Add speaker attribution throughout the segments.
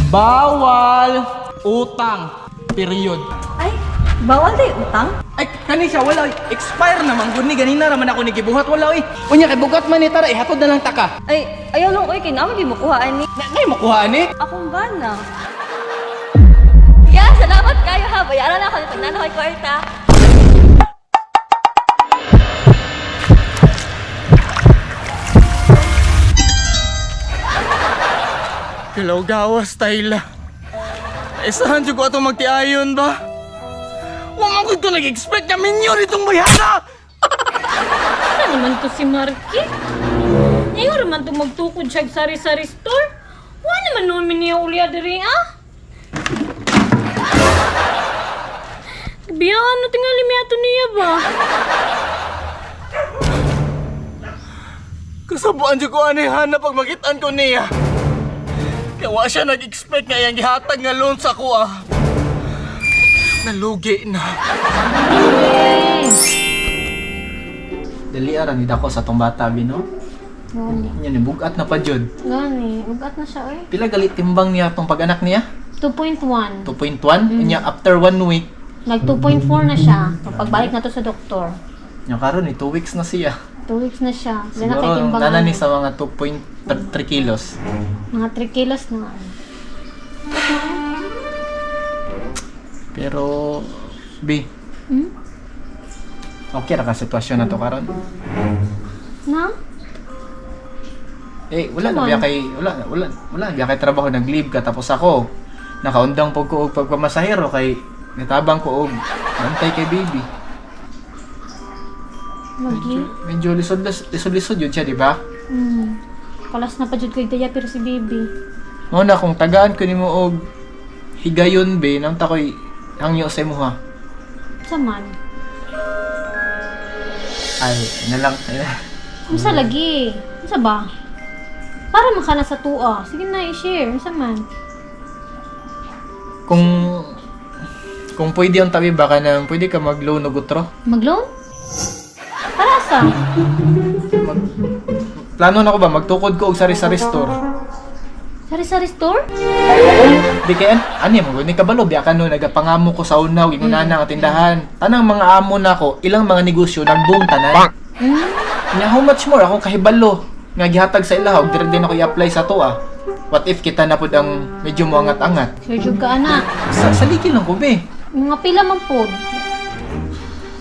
Speaker 1: Bawal utang. Period.
Speaker 2: Ay, bawal day utang?
Speaker 1: Ay, kani siya, wala oy. Expire naman gud ni ganina raman ako ni gibuhat, wala oy. Unya kay bugat man ni, tara ihatod na lang taka.
Speaker 2: Ay, ayaw lang oy kay naa man gyud mo kuha ani.
Speaker 1: Na, nay makuha ani.
Speaker 2: Akong bana. Yeah, salamat kayo ha. Bayaran ako pag naa na ko'y kwarta.
Speaker 1: Kilaw gawas Tayla. Isahan jud ko atong magtiayon ba? Wa man gud ko nag-expect nga minyo nitong bayana.
Speaker 3: Saan naman to si Marky? Ngayon naman to magtukod siya sari-sari store. Wala naman noon niya uliya diri ah. Biya, ano tingali mi ato niya ba?
Speaker 1: Kasabuan jud ko ani hana pag makitaan ko niya. Kaya wa siya nag-expect nga iyang gihatag nga loan sa ako ah. Nalugi na. Dali ara ni dako sa tong bata bino.
Speaker 3: Gani.
Speaker 1: Nya ni bugat na pa jud.
Speaker 3: Gani, ugat na siya oy.
Speaker 1: Pila galit timbang niya tong pag-anak niya?
Speaker 3: 2.1.
Speaker 1: 2.1. Nya after one week,
Speaker 3: Nag 2.4 na siya. Pagbalik na to sa doktor.
Speaker 1: nya karon ni 2 weeks na siya.
Speaker 3: 2 weeks na siya. Wala na
Speaker 1: Siguro
Speaker 3: kay timbang.
Speaker 1: nana ni
Speaker 3: ano.
Speaker 1: sa mga 2.3 kilos.
Speaker 3: Mga 3 kilos na.
Speaker 1: Pero B,
Speaker 3: Hmm?
Speaker 1: okay ra ka sitwasyon na to karon.
Speaker 3: Na?
Speaker 1: Eh, wala na biya kay wala wala wala na biya kay trabaho, nag-leave ka tapos ako nakaundang pag ko og pagpamasahero kay nitabang ko og bantay kay baby.
Speaker 3: Lagi.
Speaker 1: Medyo lisod lisod lisod yun siya, di ba?
Speaker 3: Hmm. Kalas na pa jud ko'y daya pero si baby.
Speaker 1: Mao na kung tagaan ko nimo og higayon be nang takoy hangyo sa imuha.
Speaker 3: Sa man?
Speaker 1: Ay, na lang. Ay na.
Speaker 3: Unsa lagi? Unsa ba? Para man ka na sa tuwa. Sige na, i-share. Unsa man?
Speaker 1: Kung pwede ang tabi baka nang pwede ka mag-loan og utro.
Speaker 3: Mag-loan? Para sa?
Speaker 1: Mag, plano na ko ba magtukod ko og sari-sari store.
Speaker 3: Sari-sari store?
Speaker 1: Di kay an ani mo ni kabalo biya kano nagapangamo ko sa unaw ingon na nga tindahan. Tanang mga amo nako, ilang mga negosyo nag-boom tanan.
Speaker 3: Hmm?
Speaker 1: Nya how much more akong kahibalo nga gihatag sa ilaha og diri din ako i-apply sa to ah. What if kita na pud ang medyo moangat-angat?
Speaker 3: Sure jud ka ana.
Speaker 1: Sa saliki lang ko be.
Speaker 3: Mga pila man pod.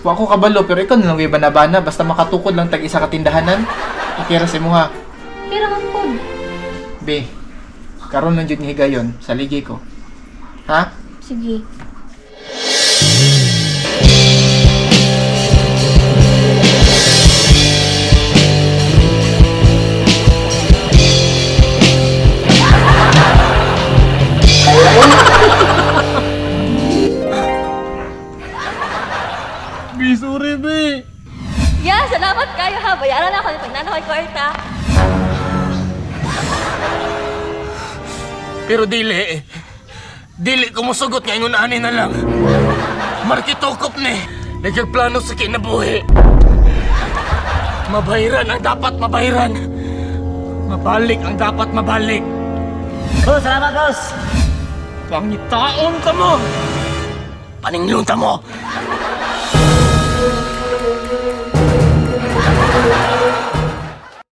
Speaker 1: Wa ko kabalo pero ikaw na lang way banabana basta makatukod lang tag isa ka tindahanan. Okay ra sa imuha.
Speaker 3: Pila man pod.
Speaker 1: Be. Karon lang jud nga higayon sa ligi ko. Ha?
Speaker 3: Sige.
Speaker 1: Be, sorry be.
Speaker 2: Yeah, salamat kayo ha. Bayaran ako pag naa na ko'y kwarta.
Speaker 1: Pero dili. Dili ko mosugot nga ingon ani na lang. Markitukop ni. Nagplano sa kinabuhi. Mabahiran ang dapat mabahiran. Mabalik ang dapat mabalik.
Speaker 4: Oh, salamat, boss!
Speaker 1: Pangitaon ta mo! Paninglon ta mo!